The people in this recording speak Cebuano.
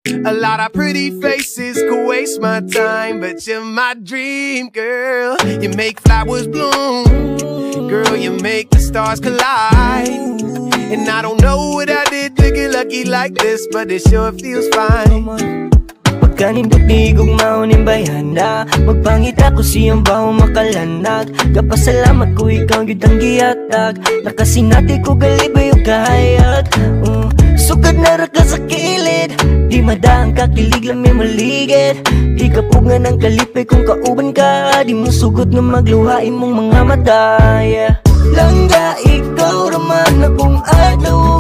A lot of pretty faces could waste my time, but you're my dream girl. You make flowers bloom, girl. You make the stars collide. And I don't know what I did to get lucky like this, but it sure feels fine. Pagkanindot ni gugmao ning bayhana, magpangita ko siyang baho makalanag. Kapasalamat ko ikaw gyud ang gihatag. Nakasinati ko galibay o kahayag. Sugad na ra ka sa kilid. Di madang kakilig lang may maligid. Di ka pugngan ang kalipay kung kauban ka. Di mo sugot nga magluha imong mga mata, yeah. Langga, ikaw raman akong adlaw.